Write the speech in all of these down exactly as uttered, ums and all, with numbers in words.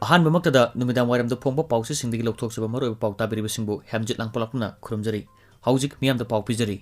ꯑꯍꯥꯟꯕꯃꯛꯇꯗ ꯅꯨꯃꯤꯗꯥꯡ ꯋꯥꯏꯔꯝꯗ ꯐꯣꯡꯕ ꯄꯥꯎꯆꯦꯁꯤꯡꯗꯒꯤ ꯂꯧꯊꯣꯛꯆꯕ ꯃꯔꯨꯑꯣꯏꯕ ꯄꯥꯎ ꯇꯥꯕꯤꯔꯤꯕꯁꯤꯡꯕꯨ ꯍꯦꯝꯖꯤꯠ ꯂꯥꯡꯄꯣꯛꯂꯥꯛꯄꯅ ꯈꯨꯔꯨꯝꯖꯔꯤ꯫ ꯍꯧꯖꯤꯛ ꯃꯤꯌꯥꯝꯗ ꯄꯥꯎ ꯄꯤꯖꯔꯤ꯫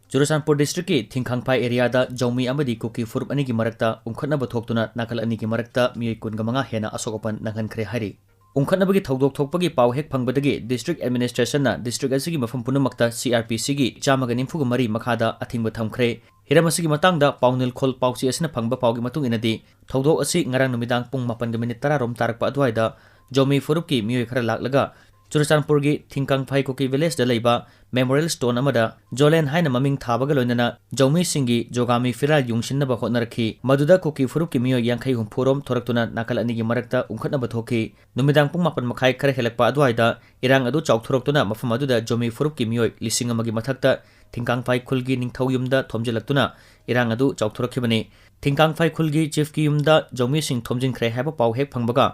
ꯆꯨꯔꯆꯥꯟꯄꯨꯔ districtꯀꯤ ꯊꯤꯡꯈꯥꯡꯐꯥꯏ areaꯗ ꯖꯧꯃꯤ ꯑꯃꯗꯤ ꯀꯨꯀꯤ ꯐꯨꯔꯨꯞ ꯑꯅꯤꯒꯤ ꯃꯔꯛꯇ ꯎꯪꯈꯠꯅꯕ ꯊꯣꯛꯇꯨꯅ ꯅꯥꯀꯜ ꯑꯅꯤꯒꯤ ꯃꯔꯛꯇ ꯃꯤꯑꯣꯏ ꯀꯨꯟꯒ ꯃꯉꯥ ꯍꯦꯟꯅ ꯑꯁꯣꯛ ꯑꯄꯟ ꯅꯪꯍꯟꯈ꯭ꯔꯦ ꯍꯥꯏꯔꯤ꯫ ꯎꯪꯈꯠꯅꯕꯒꯤ ꯊꯧꯗꯣꯛ ꯊꯣꯛꯄꯒꯤ ꯄꯥꯎ ꯍꯦꯛ ꯐꯪꯕꯗꯒꯤ district administrationꯅ district ꯑꯁꯤꯒꯤ ꯃꯐꯝ ꯄꯨꯝꯅꯃꯛꯇ CRPCꯒꯤ ꯆꯥꯝꯃꯒ ꯅꯤꯐꯨꯒ ꯃꯔꯤ ꯃꯈꯥꯗ ꯑꯊꯤꯡꯕ ꯊꯝꯈ꯭ꯔꯦ꯫ ꯍꯤꯔꯝ ꯑꯁꯤꯒꯤ ꯃꯇꯥꯡꯗ ꯄꯥꯎꯅꯤꯜꯈꯣꯜ ꯄꯥꯎꯆꯦ ꯑꯁꯤꯅ ꯐꯪꯕ ꯄꯥꯎꯒꯤ ꯃꯇꯨꯡ ꯏꯟꯅꯗꯤ, ꯊꯧꯗꯣꯛ ꯑꯁꯤ ꯉꯔꯥꯡ ꯅꯨꯃꯤꯗꯥꯡ ꯄꯨꯡ ꯃꯥꯄꯟꯒ ꯃꯤꯅꯤꯠ ꯇꯔꯥ ꯔꯣꯝ ꯇꯥꯔꯛꯄ ꯑꯗꯨꯋꯥꯏꯗ ꯖꯧꯃꯤ ꯐꯨꯔꯨꯞꯀꯤ ꯃꯤꯑꯣꯏ ꯈꯔ ꯂꯥꯛꯂꯒ ꯆꯨꯔꯆꯥꯟꯄꯨꯔꯒꯤ ꯊꯤꯡꯀꯥꯡꯐꯥꯏ ꯀꯨꯀꯤ villageꯗ ꯂꯩꯕ memorial stone ꯑꯃꯗ ꯖꯣꯂꯦꯟ ꯍꯥꯏꯅ ꯃꯃꯤꯡ ꯊꯥꯕꯒ ꯂꯣꯏꯅꯅ ꯖꯧꯃꯤꯁꯤꯡꯒꯤ ꯖꯣꯒꯥꯃꯤ ꯐꯤꯔꯥꯜ ꯌꯨꯡꯁꯤꯟꯅꯕ ꯍꯣꯠꯅꯔꯛꯈꯤ꯫ ꯃꯗꯨꯗ ꯀꯨꯀꯤ ꯐꯨꯔꯨꯞꯀꯤ ꯃꯤꯑꯣꯏ ꯌꯥꯡꯈꯩ ꯍꯨꯝꯐꯨ ꯔꯣꯝ ꯊꯣꯔꯛꯇꯨꯅ ꯅꯥꯀꯜ ꯑꯅꯤꯒꯤ ꯃꯔꯛꯇ ꯎꯪꯈꯠꯅꯕ ꯊꯣꯛꯈꯤ꯫ ꯅꯨꯃꯤꯗꯥꯡ ꯄꯨꯡ ꯃꯥꯄꯟ ꯃꯈꯥꯏ ꯈꯔ ꯍꯦꯜꯂꯛꯄ ꯑꯗꯨꯋꯥꯏꯗ ꯏꯔꯥꯡ ꯑꯗꯨ ꯆꯥꯎꯊꯣꯔꯛꯇꯨꯅ ꯃꯐꯝ ꯑꯗꯨꯗ ꯖꯧꯃꯤ ꯐꯨꯔꯨꯞꯀꯤ ꯃꯤꯑꯣꯏ ꯂꯤꯁꯤꯡ ꯑꯃꯒꯤ ꯃꯊꯛꯇ ꯊꯤꯡꯀꯥꯡꯐꯥꯏ ꯈꯨꯜꯒꯤ ꯅꯤꯡꯊꯧ ꯌꯨꯝꯗ ꯊꯣꯝꯖꯤꯜꯂꯛꯇꯨꯅ ꯏꯔꯥꯡ ꯑꯗꯨ ꯆꯥꯎꯊꯣꯔꯛꯈꯤꯕꯅꯤ꯫ ꯊꯤꯡꯀꯥꯡꯐꯥꯏ ꯈꯨꯜꯒꯤ chiefꯀꯤ ꯌꯨꯝꯗ ꯖꯧꯃꯤꯁꯤꯡ ꯊꯣꯝꯖꯤꯟꯈ꯭ꯔꯦ ꯍꯥꯏꯕ ꯄꯥꯎ ꯍꯦꯛ ꯐꯪꯕꯒ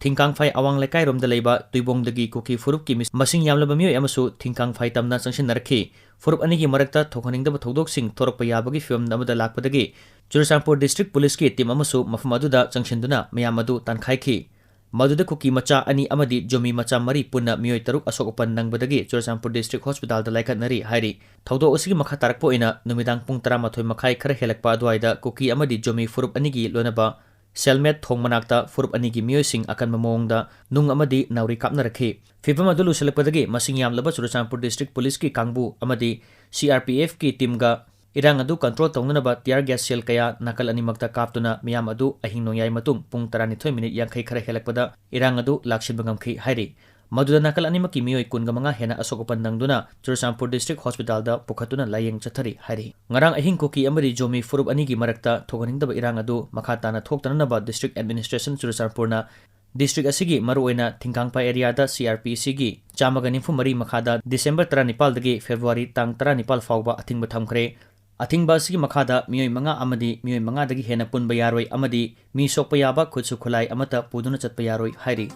ꯊꯤꯡꯀꯥꯡꯐꯥꯏ ꯑꯋꯥꯡ ꯂꯩꯀꯥꯏꯔꯣꯝꯗ ꯂꯩꯕ ꯇꯨꯏꯕꯣꯡꯗꯒꯤ ꯀꯨꯀꯤ ꯐꯨꯔꯨꯞꯀꯤ ꯃꯤꯁ-, ꯃꯁꯤꯡ ꯌꯥꯝꯂꯕ ꯃꯤꯑꯣꯏ ꯑꯃꯁꯨ ꯊꯤꯡꯀꯥꯡꯐꯥꯏ ꯇꯝꯅ ꯆꯪꯁꯤꯟꯅꯔꯛꯈꯤ꯫ ꯐꯨꯔꯨꯞ ꯑꯅꯤꯒꯤ ꯃꯔꯛꯇ ꯊꯣꯛꯍꯟꯅꯤꯡꯗꯕ ꯊꯧꯗꯣꯛꯁꯤꯡ ꯊꯣꯔꯛꯄ ꯌꯥꯕꯒꯤ ꯐꯤꯚꯝ ꯑꯃꯗ ꯂꯥꯛꯄꯗꯒꯤ ꯆꯨꯔꯆꯥꯟꯄꯨꯔ district policeꯀꯤ team ꯑꯃꯁꯨ ꯃꯐꯝ ꯑꯗꯨꯗ ꯆꯪꯁꯤꯟꯗꯨꯅ ꯃꯤꯌꯥꯝ ꯑꯗꯨ ꯇꯥꯟꯈꯥꯏꯈꯤ꯫ ꯃꯗꯨꯗ ꯀꯨꯀꯤ ꯃꯆꯥ ꯑꯅꯤ ꯑꯃꯗꯤ ꯖꯣꯃꯤ ꯃꯆꯥ ꯃꯔꯤ ꯄꯨꯟꯅ ꯃꯤꯑꯣꯏ ꯇꯔꯨꯛ ꯑꯁꯣꯛ ꯑꯄꯟ ꯅꯪꯕꯗꯒꯤ ꯆꯨꯔꯆꯥꯟꯄꯨꯔ district hospitalꯗ ꯂꯥꯏꯀꯠꯅꯔꯤ ꯍꯥꯏꯔꯤ꯫ ꯊꯧꯗꯣꯛ ꯑꯁꯤꯒꯤ ꯃꯈꯥ ꯇꯥꯔꯛꯄ ꯑꯣꯏꯅ ꯅꯨꯃꯤꯗꯥꯡ ꯄꯨꯡ ꯇꯔꯥꯃꯥꯊꯣꯏ ꯃꯈꯥꯏ ꯈꯔ ꯍꯦꯜꯂꯛꯄ ꯑꯗꯨꯋꯥꯏꯗ ꯀꯨꯀꯤ ꯑꯃꯗꯤ ꯖꯣꯃꯤ ꯐꯨꯔꯨꯞ ꯑꯅꯤꯒꯤ ꯂꯣꯏꯅꯕ ꯁꯦꯜꯃꯦꯠ ꯊꯣꯡ ꯃꯅꯥꯛꯇ ꯐꯨꯔꯨꯞ ꯑꯅꯤꯒꯤ ꯃꯤꯑꯣꯏꯁꯤꯡ ꯑꯀꯟꯕ ꯃꯑꯣꯡꯗ ꯅꯨꯡ ꯑꯃꯗꯤ ꯅꯥꯎꯔꯤ ꯀꯥꯞꯅꯔꯛꯈꯤ꯫ ꯐꯤꯚꯝ ꯑꯗꯨ ꯂꯨꯁꯤꯜꯂꯛꯄꯗꯒꯤ ꯃꯁꯤꯡ ꯌꯥꯝꯂꯕ ꯆꯨꯔꯆꯥꯟꯄꯨꯔ district policeꯀꯤ ꯀꯥꯡꯕꯨ ꯑꯃꯗꯤ CRPFꯀꯤ teamꯒ ꯏꯔꯥꯡ ꯑꯗꯨ control ꯇꯧꯅꯅꯕ tear gas shell ꯀꯌꯥ ꯅꯥꯀꯜ ꯑꯅꯤꯃꯛꯇ ꯀꯥꯞꯇꯨꯅ ꯃꯤꯌꯥꯝ ꯑꯗꯨ ꯑꯍꯤꯡ ꯅꯣꯡꯌꯥꯏ ꯃꯇꯨꯡ ꯄꯨꯡ ꯇꯔꯥꯅꯤꯊꯣꯏ ꯃꯤꯅꯤꯠ ꯌꯥꯡꯈꯩ ꯈꯔ ꯍꯦꯜꯂꯛꯄꯗ ꯏꯔꯥꯡ ꯑꯗꯨ ꯂꯥꯛꯁꯤꯟꯕ ꯉꯝꯈꯤ ꯍꯥꯏꯔꯤ꯫ ꯃꯗꯨꯗ ꯅꯥꯀꯜ ꯑꯅꯤꯃꯛꯀꯤ ꯃꯤꯑꯣꯏ ꯀꯨꯟꯒ ꯃꯉꯥ ꯍꯦꯟꯅ ꯑꯁꯣꯛ ꯑꯄꯟ ꯅꯪꯗꯨꯅ ꯆꯨꯔꯆꯥꯟꯄꯨꯔ district hospitalꯗ ꯄꯨꯈꯠꯇꯨꯅ ꯂꯥꯌꯦꯡ ꯆꯠꯊꯔꯤ ꯍꯥꯏꯔꯤ꯫ ꯉꯔꯥꯡ ꯑꯍꯤꯡ ꯀꯨꯀꯤ ꯑꯃꯗꯤ ꯖꯣꯃꯤ ꯐꯨꯔꯨꯞ ꯑꯅꯤꯒꯤ ꯃꯔꯛꯇ ꯊꯣꯛꯍꯟꯅꯤꯡꯗꯕ ꯏꯔꯥꯡ ꯑꯗꯨ ꯃꯈꯥ ꯇꯥꯅ ꯊꯣꯛꯇꯅꯅꯕ district administration ꯆꯨꯔꯆꯥꯟꯄꯨꯔꯅ district ꯑꯁꯤꯒꯤ ꯃꯔꯨꯑꯣꯏꯅ ꯊꯤꯡꯀꯥꯡꯄꯥꯏ areaꯗ CRPCꯒꯤ ꯆꯥꯝꯃꯒ ꯅꯤꯐꯨ ꯃꯔꯤ ꯃꯈꯥꯗ December ꯇꯔꯥꯅꯤꯄꯥꯜꯗꯒꯤ February ꯇꯥꯡ ꯇꯔꯥꯅꯤꯄꯥꯜ ꯐꯥꯎꯕ ꯑꯊꯤꯡꯕ ꯊꯝꯈ꯭ꯔꯦ꯫ ꯑꯊꯤꯡꯕ ꯑꯁꯤꯒꯤ ꯃꯈꯥꯗ ꯃꯤꯑꯣꯏ ꯃꯉꯥ ꯑꯃꯗꯤ ꯃꯤꯑꯣꯏ ꯃꯉꯥꯗꯒꯤ ꯍꯦꯟꯅ ꯄꯨꯟꯕ ꯌꯥꯔꯣꯏ ꯑꯃꯗꯤ ꯃꯤ ꯁꯣꯛꯄ ꯌꯥꯕ ꯈꯨꯠꯁꯨ ꯈꯨꯠꯂꯥꯏ ꯑꯃꯠꯇ ꯄꯨꯗꯨꯅ ꯆꯠꯄ ꯌꯥꯔꯣꯏ ꯍꯥꯏꯔꯤ꯫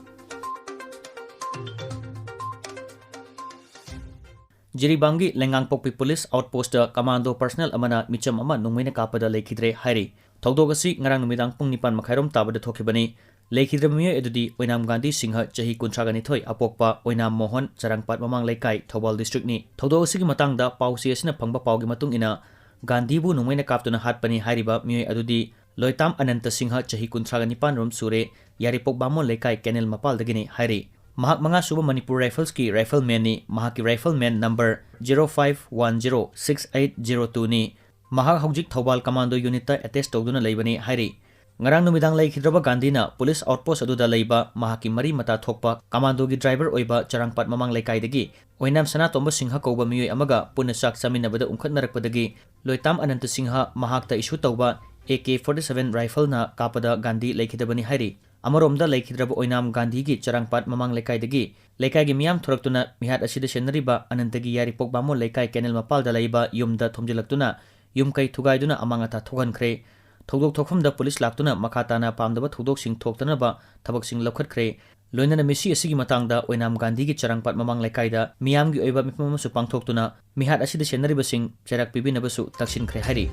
ꯖꯤꯔꯤꯕꯥꯝꯒꯤ ꯂꯩꯉꯥꯡꯄꯣꯛꯄꯤ police outpostꯇ commando personnel ꯑꯃꯅ ꯃꯤꯆꯝ ꯑꯃ ꯅꯣꯡꯃꯩꯅ ꯀꯥꯞꯄꯗ ꯂꯩꯈꯤꯗ꯭ꯔꯦ ꯍꯥꯏꯔꯤ꯫ ꯊꯧꯗꯣꯛ ꯑꯁꯤ ꯉꯔꯥꯡ ꯅꯨꯃꯤꯗꯥꯡ ꯄꯨꯡ ꯅꯤꯄꯥꯟ ꯃꯈꯥꯏꯔꯣꯝ ꯇꯥꯕꯗ ꯊꯣꯛꯈꯤꯕꯅꯤ꯫ ꯂꯩꯈꯤꯗ꯭ꯔꯕ ꯃꯤꯑꯣꯏ ꯑꯗꯨꯗꯤ ꯑꯣꯏꯅꯥꯝ ꯒꯥꯟꯙꯤ ꯁꯤꯡꯍ, ꯆꯍꯤ ꯀꯨꯟꯊ꯭ꯔꯥꯒ ꯅꯤꯊꯣꯏ, ꯑꯄꯣꯛꯄ ꯑꯣꯏꯅꯥꯝ ꯃꯣꯍꯟ, ꯆꯔꯥꯡꯄꯥꯠ ꯃꯃꯥꯡ ꯂꯩꯀꯥꯏ, ꯊꯧꯕꯥꯜ districtꯅꯤ꯫ ꯊꯧꯗꯣꯛ ꯑꯁꯤꯒꯤ ꯃꯇꯥꯡꯗ ꯄꯥꯎꯆꯦ ꯑꯁꯤꯅ ꯐꯪꯕ ꯄꯥꯎꯒꯤ ꯃꯇꯨꯡ ꯏꯟꯅ, ꯒꯥꯟꯙꯤꯕꯨ ꯅꯣꯡꯃꯩꯅ ꯀꯥꯞꯇꯨꯅ ꯍꯥꯠꯄꯅꯤ ꯍꯥꯏꯔꯤꯕ ꯃꯤꯑꯣꯏ ꯑꯗꯨꯗꯤ ꯂꯣꯏꯇꯥꯝ ꯑꯅꯟꯇ ꯁꯤꯡꯍ, ꯆꯍꯤ ꯀꯨꯟꯊ꯭ꯔꯥꯒ ꯅꯤꯄꯥꯟ ꯔꯣꯝ ꯁꯨꯔꯦ, ꯌꯥꯏꯔꯤꯄꯣꯛ ꯕꯥꯃꯣꯟ ꯂꯩꯀꯥꯏ, ꯀꯦꯅꯦꯜ ꯃꯄꯥꯜꯗꯒꯤꯅꯤ ꯍꯥꯏꯔꯤ꯫ ꯃꯍꯥꯛ ꯃꯉꯥꯁꯨꯕ ꯃꯅꯤꯄꯨꯔ Riflesꯀꯤ riflemanꯅꯤ꯫ ꯃꯍꯥꯛꯀꯤ rifleman number zero five one zero six eight zero twoꯅꯤ꯫ ꯃꯍꯥꯛ ꯍꯧꯖꯤꯛ ꯊꯧꯕꯥꯜ commando unitꯇ attach ꯇꯧꯗꯨꯅ ꯂꯩꯕꯅꯤ ꯍꯥꯏꯔꯤ꯫ ꯉꯔꯥꯡ ꯅꯨꯃꯤꯗꯥꯡ ꯂꯩꯈꯤꯗ꯭ꯔꯕ ꯒꯥꯟꯙꯤꯅ police outpost ꯑꯗꯨꯗ ꯂꯩꯕ ꯃꯍꯥꯛꯀꯤ ꯃꯔꯤ ꯃꯇꯥ ꯊꯣꯛꯄ commandoꯒꯤ driver ꯑꯣꯏꯕ ꯆꯔꯥꯡꯄꯥꯠ ꯃꯃꯥꯡ ꯂꯩꯀꯥꯏꯗꯒꯤ ꯑꯣꯏꯅꯥꯝ ꯁꯅꯥꯇꯣꯝꯕ ꯁꯤꯡꯍ ꯀꯧꯕ ꯃꯤꯑꯣꯏ ꯑꯃꯒ ꯄꯨꯟꯅ ꯆꯥꯛ ꯆꯥꯃꯤꯟꯅꯕꯗ ꯎꯪꯈꯠꯅꯔꯛꯄꯗꯒꯤ ꯂꯣꯏꯇꯥꯝ ꯑꯅꯟꯇ ꯁꯤꯡꯍ ꯃꯍꯥꯛꯇ issue ꯇꯧꯕ AK forty seven rifleꯅ ꯀꯥꯞꯄꯗ ꯒꯥꯟꯙꯤ ꯂꯩꯈꯤꯗꯕꯅꯤ ꯍꯥꯏꯔꯤ꯫ ꯑꯃꯔꯣꯝꯗ ꯂꯩꯈꯤꯗ꯭ꯔꯕ ꯑꯣꯏꯅꯥꯝ ꯒꯥꯟꯙꯤꯒꯤ ꯆꯔꯥꯡꯄꯥꯠ ꯃꯃꯥꯡ ꯂꯩꯀꯥꯏꯗꯒꯤ ꯂꯩꯀꯥꯏꯒꯤ ꯃꯤꯌꯥꯝ ꯊꯣꯔꯛꯇꯨꯅ ꯃꯤꯍꯥꯠ ꯑꯁꯤꯗ ꯁꯦꯟꯅꯔꯤꯕ ꯑꯅꯟꯇꯒꯤ ꯌꯥꯏꯔꯤꯄꯣꯛ ꯕꯥꯃꯣꯟ ꯂꯩꯀꯥꯏ ꯀꯦꯅꯦꯜ ꯃꯄꯥꯜꯗ ꯂꯩꯕ ꯌꯨꯝꯗ ꯊꯣꯝꯖꯤꯜꯂꯛꯇꯨꯅ ꯌꯨꯝ ꯀꯩ ꯊꯨꯒꯥꯏꯗꯨꯅ ꯑꯃꯥꯡ ꯑꯇꯥ ꯊꯣꯛꯍꯟꯈ꯭ꯔꯦ꯫ ꯊꯧꯗꯣꯛ ꯊꯣꯛꯐꯝꯗ police ꯂꯥꯛꯇꯨꯅ ꯃꯈꯥ ꯇꯥꯅ ꯄꯥꯝꯗꯕ ꯊꯧꯗꯣꯛꯁꯤꯡ ꯊꯣꯛꯇꯅꯕ ꯊꯕꯛꯁꯤꯡ ꯂꯧꯈꯠꯈ꯭ꯔꯦ꯫ ꯂꯣꯏꯅꯅ ꯃꯤꯁꯤ ꯑꯁꯤꯒꯤ ꯃꯇꯥꯡꯗ ꯑꯣꯏꯅꯥꯝ ꯒꯥꯟꯙꯤꯒꯤ ꯆꯔꯥꯡꯄꯥꯠ ꯃꯃꯥꯡ ꯂꯩꯀꯥꯏꯗ ꯃꯤꯌꯥꯝꯒꯤ ꯑꯣꯏꯕ ꯃꯤꯐꯝ ꯑꯃꯁꯨ ꯄꯥꯡꯊꯣꯛꯇꯨꯅ ꯃꯤꯍꯥꯠ ꯑꯁꯤꯗ ꯁꯦꯟꯅꯔꯤꯕꯁꯤꯡ ꯆꯩꯔꯥꯛ ꯄꯤꯕꯤꯅꯕꯁꯨ ꯇꯛꯁꯤꯟꯈ꯭ꯔꯦ ꯍꯥꯏꯔꯤ꯫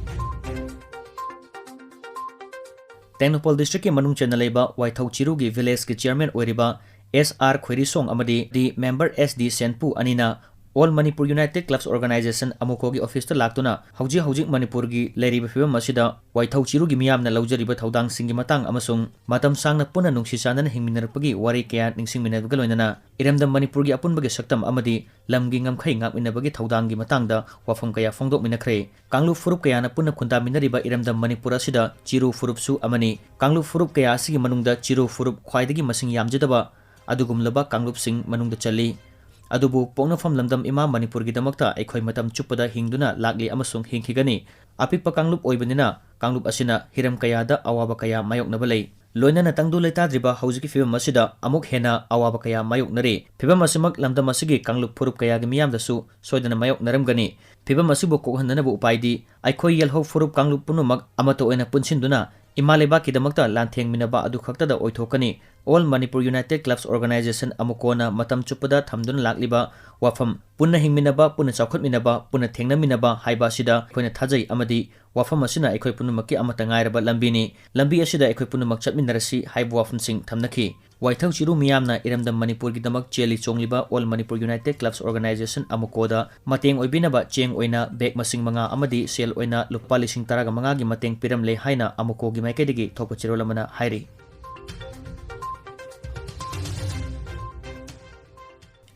ꯇꯦꯡꯅꯧꯄꯜ districtꯀꯤ ꯃꯅꯨꯡ ꯆꯟꯅ ꯂꯩꯕ ꯋꯥꯏꯊꯧ ꯆꯤꯔꯨꯒꯤ villageꯀꯤ chairman ꯑꯣꯏꯔꯤꯕ S R ꯈꯣꯏꯔꯤꯁꯣꯡ ꯑꯃꯗꯤ member S D ꯁꯦꯟꯄꯨ ꯑꯅꯤꯅ All Manipur United Clubs Organisation, ꯑꯃꯨꯀꯣꯒꯤ officeꯇ ꯂꯥꯛꯇꯨꯅ ꯍꯧꯖꯤꯛ ꯍꯧꯖꯤꯛ ꯃꯅꯤꯄꯨꯔꯒꯤ ꯂꯩꯔꯤꯕ ꯐꯤꯕꯝ ꯑꯁꯤꯗ ꯋꯥꯏꯊꯧ ꯆꯤꯔꯨꯒꯤ ꯃꯤꯌꯥꯝꯅ ꯂꯧꯖꯔꯤꯕ ꯊꯧꯗꯥꯡꯁꯤꯡꯒꯤ ꯃꯇꯥꯡ ꯑꯃꯁꯨꯡ ꯃꯇꯝ ꯁꯥꯡꯅ ꯄꯨꯟꯅ ꯅꯨꯡꯁꯤ ꯆꯥꯟꯅꯅ ꯍꯤꯡꯃꯤꯟꯅꯔꯛꯄꯒꯤ ꯋꯥꯔꯤ ꯀꯌꯥ ꯅꯤꯡꯁꯤꯡꯃꯤꯟꯅꯕꯒ ꯂꯣꯏꯅꯅ ꯏꯔꯝꯗꯝ ꯃꯅꯤꯄꯨꯔꯒꯤ ꯑꯄꯨꯟꯕꯒꯤ ꯁꯛꯇꯝ ꯑꯃꯗꯤ ꯂꯝꯒꯤ ꯉꯝꯈꯩ ꯉꯥꯛꯃꯤꯟꯅꯕꯒꯤ ꯊꯧꯗꯥꯡꯒꯤ ꯃꯇꯥꯡꯗ ꯋꯥꯐꯝ ꯀꯌꯥ ꯐꯣꯡꯗꯣꯛꯃꯤꯟꯅꯈ꯭ꯔꯦ꯫ ꯀꯥꯡꯂꯨꯞ ꯐꯨꯔꯨꯞ ꯀꯌꯥꯅ ꯄꯨꯟꯅ ꯈꯨꯟꯗꯥꯃꯤꯟꯅꯔꯤꯕ ꯏꯔꯝꯗꯝ ꯃꯅꯤꯄꯨꯔ ꯑꯁꯤꯗ ꯆꯤꯔꯨ ꯐꯨꯔꯨꯞꯁꯨ ꯑꯃꯅꯤ꯫ ꯀꯥꯡꯂꯨꯞ ꯐꯨꯔꯨꯞ ꯀꯌꯥ ꯑꯁꯤꯒꯤ ꯃꯅꯨꯡꯗ ꯆꯤꯔꯨ ꯐꯨꯔꯨꯞ ꯈ꯭ꯋꯥꯏꯗꯒꯤ ꯃꯁꯤꯡ ꯌꯥꯝꯖꯗꯕ ꯑꯗꯨꯒꯨꯝꯂꯕ ꯀꯥꯡꯂꯨꯞꯁꯤꯡ ꯃꯅꯨꯡꯗ ꯆꯜꯂꯤ꯫ ꯑꯗꯨꯕꯨ ꯄꯣꯛꯅꯐꯝ ꯂꯝꯗꯝ ꯏꯃꯥ ꯃꯅꯤꯄꯨꯔꯒꯤꯗꯃꯛꯇ ꯑꯩꯈꯣꯏ ꯃꯇꯝ ꯆꯨꯞꯄꯗ ꯍꯤꯡꯗꯨꯅ ꯂꯥꯛꯂꯤ ꯑꯃꯁꯨꯡ ꯍꯤꯡꯈꯤꯒꯅꯤ꯫ ꯑꯄꯤꯛꯄ ꯀꯥꯡꯂꯨꯞ ꯑꯣꯏꯕꯅꯤꯅ ꯀꯥꯡꯂꯨꯞ ꯑꯁꯤꯅ ꯍꯤꯔꯝ ꯀꯌꯥꯗ ꯑꯋꯥꯕ ꯀꯌꯥ ꯃꯥꯌꯣꯛꯅꯕ ꯂꯩ꯫ ꯂꯣꯏꯅꯅ ꯇꯪꯗꯨ ꯂꯩꯇꯥꯗ꯭ꯔꯤꯕ ꯍꯧꯖꯤꯛꯀꯤ ꯐꯤꯕꯝ ꯑꯁꯤꯗ ꯑꯃꯨꯛ ꯍꯦꯟꯅ ꯑꯋꯥꯕ ꯀꯌꯥ ꯃꯥꯌꯣꯛꯅꯔꯤ꯫ ꯐꯤꯕꯝ ꯑꯁꯤꯃꯛ ꯂꯝꯗꯝ ꯑꯁꯤꯒꯤ ꯀꯥꯡꯂꯨꯞ ꯐꯨꯔꯨꯞ ꯀꯌꯥꯒꯤ ꯃꯤꯌꯥꯝꯗꯁꯨ ꯁꯣꯏꯗꯅ ꯃꯥꯌꯣꯛꯅꯔꯝꯒꯅꯤ꯫ ꯐꯤꯕꯝ ꯑꯁꯤꯕꯨ ꯀꯣꯛꯍꯟꯅꯅꯕ ꯎꯄꯥꯏꯗꯤ ꯑꯩꯈꯣꯏ ꯌꯦꯜꯍꯧ ꯐꯨꯔꯨꯞ ꯀꯥꯡꯂꯨꯞ ꯄꯨꯝꯅꯃꯛ ꯑꯃꯠꯇ ꯑꯣꯏꯅ ꯄꯨꯟꯁꯤꯟꯗꯨꯅ ꯏꯃꯥ ꯂꯩꯕꯥꯛꯀꯤꯗꯃꯛꯇ ꯂꯥꯟꯊꯦꯡꯃꯤꯟꯅꯕ ꯑꯗꯨ ꯈꯛꯇꯗ ꯑꯣꯏꯊꯣꯛꯀꯅꯤ꯫ All Manipur United Clubs Organisation, ꯑꯃꯨꯀꯣꯅ ꯃꯇꯝ ꯆꯨꯞꯄꯗ ꯊꯝꯗꯨꯅ ꯂꯥꯛꯂꯤꯕ ꯋꯥꯐꯝ, ꯄꯨꯟꯅ ꯍꯤꯡꯃꯤꯟꯅꯕ, ꯄꯨꯟꯅ ꯆꯥꯎꯈꯠꯃꯤꯟꯅꯕ, ꯄꯨꯟꯅ ꯊꯦꯡꯅꯃꯤꯟꯅꯕ ꯍꯥꯏꯕ ꯑꯁꯤꯗ ꯑꯩꯈꯣꯏꯅ ꯊꯥꯖꯩ ꯑꯃꯗꯤ ꯋꯥꯐꯝ ꯑꯁꯤꯅ ꯑꯩꯈꯣꯏ ꯄꯨꯝꯅꯃꯛꯀꯤ ꯑꯃꯠꯇ ꯉꯥꯏꯔꯕ ꯂꯝꯕꯤꯅꯤ꯫ ꯂꯝꯕꯤ ꯑꯁꯤꯗ ꯑꯩꯈꯣꯏ ꯄꯨꯝꯅꯃꯛ ꯆꯠꯃꯤꯟꯅꯔꯁꯤ ꯍꯥꯏꯕ ꯋꯥꯐꯝꯁꯤꯡ ꯊꯝꯅꯈꯤ꯫ ꯋꯥꯏꯊꯧ ꯆꯤꯔꯨ ꯃꯤꯌꯥꯝꯅ ꯏꯔꯝꯗꯝ ꯃꯅꯤꯄꯨꯔꯒꯤꯗꯃꯛ ꯆꯦꯜꯂꯤ ꯆꯣꯡꯂꯤꯕ All Manipur United Clubs Organisation, ꯑꯃꯨꯀꯣꯗ ꯃꯇꯦꯡ ꯑꯣꯏꯕꯤꯅꯕ ꯆꯦꯡ ꯑꯣꯏꯅ bag ꯃꯁꯤꯡ ꯃꯉꯥ ꯑꯃꯗꯤ ꯁꯦꯜ ꯑꯣꯏꯅ ꯂꯨꯄꯥ ꯂꯤꯁꯤꯡ ꯇꯔꯥꯒ ꯃꯉꯥꯒꯤ ꯃꯇꯦꯡ ꯄꯤꯔꯝꯂꯦ ꯍꯥꯏꯅ ꯑꯃꯨꯀꯣꯒꯤ ꯃꯥꯏꯀꯩꯗꯒꯤ ꯊꯣꯛꯄ ꯆꯦꯔꯣꯜ ꯑꯃꯅ ꯍꯥꯏꯔꯤ꯫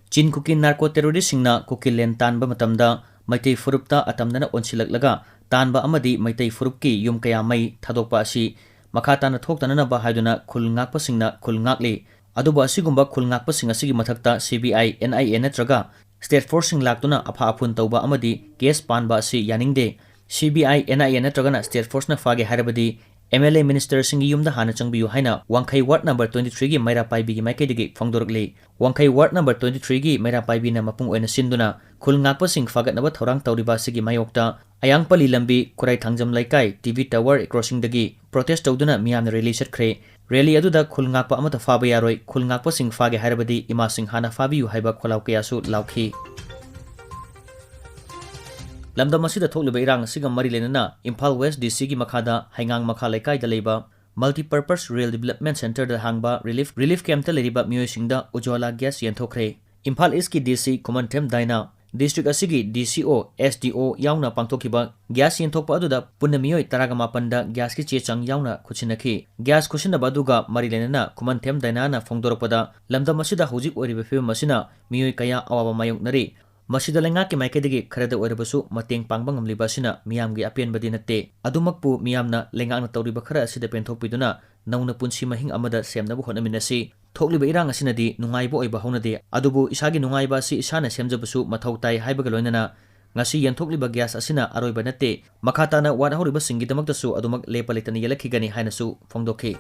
ꯆꯤꯟ ꯀꯨꯀꯤ narco terroristꯁꯤꯡꯅ ꯀꯨꯀꯤꯂꯦꯟ ꯇꯥꯟꯕ ꯃꯇꯝꯗ ꯃꯩꯇꯩ ꯐꯨꯔꯨꯞꯇ ꯑꯇꯝꯅꯅ ꯑꯣꯟꯁꯤꯜꯂꯛꯂꯒ ꯇꯥꯟꯕ ꯑꯃꯗꯤ ꯃꯩꯇꯩ ꯐꯨꯔꯨꯞꯀꯤ ꯌꯨꯝ ꯀꯌꯥ ꯃꯩ ꯊꯥꯗꯣꯛꯄ ꯑꯁꯤ ꯃꯈꯥ ꯇꯥꯅ ꯊꯣꯛꯇꯅꯅꯕ ꯍꯥꯏꯗꯨꯅ ꯈꯨꯜ ꯉꯥꯛꯄꯁꯤꯡꯅ ꯈꯨꯜ ꯉꯥꯛꯂꯤ꯫ ꯑꯗꯨꯕꯨ ꯑꯁꯤꯒꯨꯝꯕ ꯈꯨꯜ ꯉꯥꯛꯄꯁꯤꯡ ꯑꯁꯤꯒꯤ ꯃꯊꯛꯇ C B I, N I A ꯅꯠꯇ꯭ꯔꯒ state forceꯁꯤꯡ ꯂꯥꯛꯇꯨꯅ ꯑꯐꯥ ꯑꯐꯨꯟ ꯇꯧꯕ ꯑꯃꯗꯤ case ꯄꯥꯟꯕ ꯑꯁꯤ ꯌꯥꯅꯤꯡꯗꯦ꯫ C B I, N I A ꯅꯠꯇ꯭ꯔꯒꯅ state forceꯅ ꯐꯥꯒꯦ ꯍꯥꯏꯔꯕꯗꯤ M L A ministerꯁꯤꯡꯒꯤ ꯌꯨꯝꯗ ꯍꯥꯟꯅ ꯆꯪꯕꯤꯌꯨ ꯍꯥꯏꯅ ꯋꯥꯡꯈꯩ ward number twenty threeꯒꯤ ꯃꯩꯔꯥ ꯄꯥꯏꯕꯤꯒꯤ ꯃꯥꯏꯀꯩꯗꯒꯤ ꯐꯣꯡꯗꯣꯔꯛꯂꯤ꯫ ꯋꯥꯡꯈꯩ ward number twenty threeꯒꯤ ꯃꯩꯔꯥ ꯄꯥꯏꯕꯤꯅ ꯃꯄꯨꯡ ꯑꯣꯏꯅ ꯁꯤꯟꯗꯨꯅ ꯈꯨꯜ ꯉꯥꯛꯄꯁꯤꯡ ꯐꯥꯒꯠꯅꯕ ꯊꯧꯔꯥꯡ ꯇꯧꯔꯤꯕ ꯑꯁꯤꯒꯤ ꯃꯥꯌꯣꯛꯇ ꯑꯌꯥꯡꯄꯜꯂꯤ ꯂꯝꯕꯤ, ꯈꯨꯔꯥꯏ ꯊꯥꯡꯖꯝ ꯂꯩꯀꯥꯏ, T V tower crossingꯗꯒꯤ protest ꯇꯧꯗꯨꯅ ꯃꯤꯌꯥꯝꯅ rally ꯆꯠꯈ꯭ꯔꯦ꯫ Rally ꯑꯗꯨꯗ ꯈꯨꯜ ꯉꯥꯛꯄ ꯑꯃꯠꯇ ꯐꯥꯕ ꯌꯥꯔꯣꯏ, ꯈꯨꯜ ꯉꯥꯛꯄꯁꯤꯡ ꯐꯥꯒꯦ ꯍꯥꯏꯔꯕꯗꯤ ꯏꯃꯥꯁꯤꯡ ꯍꯥꯟꯅ ꯐꯥꯕꯤꯌꯨ ꯍꯥꯏꯕ ꯈꯣꯜꯂꯥꯎ ꯀꯌꯥꯁꯨ ꯂꯥꯎꯈꯤ꯫ ꯂꯝꯗꯝ ꯑꯁꯤꯗ ꯊꯣꯛꯂꯤꯕ ꯏꯔꯥꯡ ꯑꯁꯤꯒ ꯃꯔꯤ ꯂꯩꯅꯅ ꯏꯝꯐꯥꯜ West D Cꯒꯤ ꯃꯈꯥꯗ ꯍꯩꯉꯥꯡ ꯃꯈꯥ ꯂꯩꯀꯥꯏꯗ ꯂꯩꯕ Multipurpose Rural Development Centreꯗ ꯍꯥꯡꯕ relief, relief campꯇ ꯂꯩꯔꯤꯕ ꯃꯤꯑꯣꯏꯁꯤꯡꯗ Ujjwala gas ꯌꯦꯟꯊꯣꯛꯈ꯭ꯔꯦ꯫ Imphal Eastꯀꯤ D C ꯈꯨꯃꯟꯊꯦꯝ ꯗꯥꯏꯅꯥ, district ꯑꯁꯤꯒꯤ D C O, S D O ꯌꯥꯎꯅ ꯄꯥꯡꯊꯣꯛꯈꯤꯕ gas ꯌꯦꯟꯊꯣꯛꯄ ꯑꯗꯨꯗ ꯄꯨꯟꯅ ꯃꯤꯑꯣꯏ ꯇꯔꯥꯒ ꯃꯥꯄꯟꯗ gasꯀꯤ ꯆꯦ ꯆꯥꯡ ꯌꯥꯎꯅ ꯈꯨꯠꯁꯤꯟꯅꯈꯤ꯫ Gas ꯈꯨꯠꯁꯤꯟꯅꯕ ꯑꯗꯨꯒ ꯃꯔꯤ ꯂꯩꯅꯅ ꯈꯨꯃꯟꯊꯦꯝ ꯗꯥꯏꯅꯥꯅ ꯐꯣꯡꯗꯣꯔꯛꯄꯗ, ꯂꯝꯗꯝ ꯑꯁꯤꯗ ꯍꯧꯖꯤꯛ ꯑꯣꯏꯔꯤꯕ ꯐꯤꯕꯝ ꯑꯁꯤꯅ ꯃꯤꯑꯣꯏ ꯀꯌꯥ ꯑꯋꯥꯕ ꯃꯥꯌꯣꯛꯅꯔꯤ꯫ ꯃꯁꯤꯗ ꯂꯩꯉꯥꯛꯀꯤ ꯃꯥꯏꯀꯩꯗꯒꯤ ꯈꯔꯗ ꯑꯣꯏꯔꯕꯁꯨ ꯃꯇꯦꯡ ꯄꯥꯡꯕ ꯉꯝꯂꯤꯕ ꯑꯁꯤꯅ ꯃꯤꯌꯥꯝꯒꯤ ꯑꯄꯦꯟꯕꯗꯤ ꯅꯠꯇꯦ꯫ ꯑꯗꯨꯃꯛꯄꯨ ꯃꯤꯌꯥꯝꯅ ꯂꯩꯉꯥꯛꯅ ꯇꯧꯔꯤꯕ ꯈꯔ ꯑꯁꯤꯗ ꯄꯦꯟꯊꯣꯛꯄꯤꯗꯨꯅ ꯅꯧꯅ ꯄꯨꯟꯁꯤ ꯃꯍꯤꯡ ꯑꯃꯗ ꯁꯦꯝꯅꯕ ꯍꯣꯠꯅꯃꯤꯟꯅꯁꯤ꯫ ꯊꯣꯛꯂꯤꯕ ꯏꯔꯥꯡ ꯑꯁꯤꯅꯗꯤ ꯅꯨꯡꯉꯥꯏꯕ ꯑꯣꯏꯕ ꯍꯧꯅꯗꯦ, ꯑꯗꯨꯕꯨ ꯏꯁꯥꯒꯤ ꯅꯨꯡꯉꯥꯏꯕ ꯑꯁꯤ ꯏꯁꯥꯅ ꯁꯦꯝꯖꯕꯁꯨ ꯃꯊꯧ ꯇꯥꯏ ꯍꯥꯏꯕꯒ ꯂꯣꯏꯅꯅ ꯉꯁꯤ ꯌꯦꯟꯊꯣꯛꯂꯤꯕ gas ꯑꯁꯤꯅ ꯑꯔꯣꯏꯕ ꯅꯠꯇꯦ꯫ ꯃꯈꯥ ꯇꯥꯅ ꯋꯥꯠꯍꯧꯔꯤꯕꯁꯤꯡꯒꯤꯗꯃꯛꯇꯁꯨ ꯑꯗꯨꯃꯛ ꯂꯦꯞꯄ ꯂꯩꯇꯅ ꯌꯦꯜꯂꯛꯈꯤꯒꯅꯤ ꯍꯥꯏꯅꯁꯨ ꯐꯣꯡꯗꯣꯛꯈꯤ꯫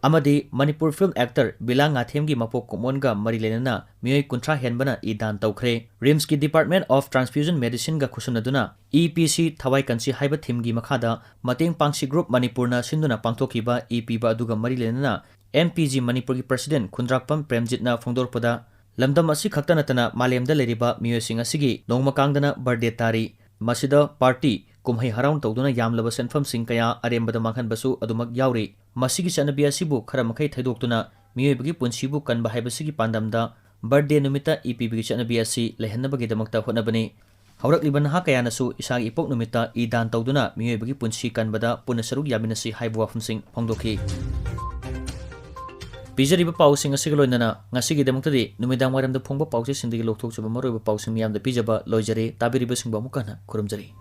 ꯑꯃꯗꯤ ꯃꯅꯤꯄꯨꯔ film actor ꯕꯤꯂꯥ ꯉꯥꯊꯦꯝꯒꯤ ꯃꯄꯣꯛ ꯀꯨꯝꯑꯣꯟꯒ ꯃꯔꯤ ꯂꯩꯅꯅ ꯃꯤꯑꯣꯏ ꯀꯨꯟꯊ꯭ꯔꯥ ꯍꯦꯟꯕꯅ ꯏ ꯗꯥꯟ ꯇꯧꯈ꯭ꯔꯦ꯫ ꯔꯤꯝꯁꯀꯤ Department of Transfusion Medicineꯒ ꯈꯨꯠꯁꯝꯅꯗꯨꯅ ꯏ ꯄꯤꯁꯤ ꯊꯋꯥꯏ ꯀꯟꯁꯤ ꯍꯥꯏꯕ themeꯒꯤ ꯃꯈꯥꯗ ꯃꯇꯦꯡ ꯄꯥꯡꯁꯤ group ꯃꯅꯤꯄꯨꯔꯅ ꯁꯤꯟꯗꯨꯅ ꯄꯥꯡꯊꯣꯛꯈꯤꯕ ꯏ ꯄꯤꯕ ꯑꯗꯨꯒ ꯃꯔꯤ ꯂꯩꯅꯅ ꯑꯦꯝ ꯄꯤ ꯖꯤ ꯃꯅꯤꯄꯨꯔꯒꯤ President ꯈꯨꯟꯗ꯭ꯔꯥꯛꯄꯝ ꯄ꯭ꯔꯦꯝꯖꯤꯠꯅ ꯐꯣꯡꯗꯣꯔꯛꯄꯗ, ꯂꯝꯗꯝ ꯑꯁꯤ ꯈꯛꯇ ꯅꯠꯇꯅ ꯃꯥꯂꯦꯝꯗ ꯂꯩꯔꯤꯕ ꯃꯤꯑꯣꯏꯁꯤꯡ ꯑꯁꯤꯒꯤ ꯅꯣꯡꯃ ꯀꯥꯡꯗꯅ birthday ꯇꯥꯔꯤ꯫ ꯃꯁꯤꯗ party, ꯀꯨꯝꯍꯩ ꯍꯔꯥꯎ ꯇꯧꯗꯨꯅ ꯌꯥꯝꯂꯕ ꯁꯦꯟꯐꯝꯁꯤꯡ ꯀꯌꯥ ꯑꯔꯦꯝꯕꯗ ꯃꯥꯡꯍꯟꯕꯁꯨ ꯑꯗꯨꯃꯛ ꯌꯥꯎꯔꯤ꯫ ꯃꯁꯤꯒꯤ ꯆꯠꯅꯕꯤ ꯑꯁꯤꯕꯨ ꯈꯔ ꯃꯈꯩ ꯊꯩꯗꯣꯛꯇꯨꯅ ꯃꯤꯑꯣꯏꯕꯒꯤ ꯄꯨꯟꯁꯤꯕꯨ ꯀꯟꯕ ꯍꯥꯏꯕꯁꯤꯒꯤ ꯄꯥꯟꯗꯝꯗ birthday ꯅꯨꯃꯤꯠꯇ ꯏ ꯄꯤꯕꯒꯤ ꯆꯠꯅꯕꯤ ꯑꯁꯤ ꯂꯩꯍꯟꯅꯕꯒꯤꯗꯃꯛꯇ ꯍꯣꯠꯅꯕꯅꯤ꯫ ꯍꯧꯔꯛꯂꯤꯕ ꯅꯍꯥ ꯀꯌꯥꯅꯁꯨ ꯏꯁꯥꯒꯤ ꯏꯄꯣꯛ ꯅꯨꯃꯤꯠꯇ ꯏ ꯗꯥꯟ ꯇꯧꯗꯨꯅ ꯃꯤꯑꯣꯏꯕꯒꯤ ꯄꯨꯟꯁꯤ ꯀꯟꯕꯗ ꯄꯨꯟꯅ ꯁꯔꯨꯛ ꯌꯥꯃꯤꯟꯅꯁꯤ ꯍꯥꯏꯕ ꯋꯥꯐꯝꯁꯤꯡ ꯐꯣꯡꯗꯣꯛꯈꯤ꯫ ꯄꯤꯖꯔꯤꯕ ꯄꯥꯎꯁꯤꯡ ꯑꯁꯤꯒ ꯂꯣꯏꯅꯅ ꯉꯁꯤꯒꯤꯗꯃꯛꯇꯗꯤ ꯅꯨꯃꯤꯗꯥꯡ ꯋꯥꯏꯔꯝꯗ ꯐꯣꯡꯕ ꯄꯥꯎꯆꯦꯁꯤꯡꯗꯒꯤ ꯂꯧꯊꯣꯛꯆꯕ ꯃꯔꯨꯑꯣꯏꯕ ꯄꯥꯎꯁꯤꯡ ꯃꯤꯌꯥꯝꯗ ꯄꯤꯖꯕ ꯂꯣꯏꯖꯔꯦ꯫ ꯇꯥꯕꯤꯔꯤꯕꯁꯤꯡꯕꯨ ꯑꯃꯨꯛꯀ ꯍꯟꯅ ꯈꯨꯔꯨꯝꯖꯔꯤ꯫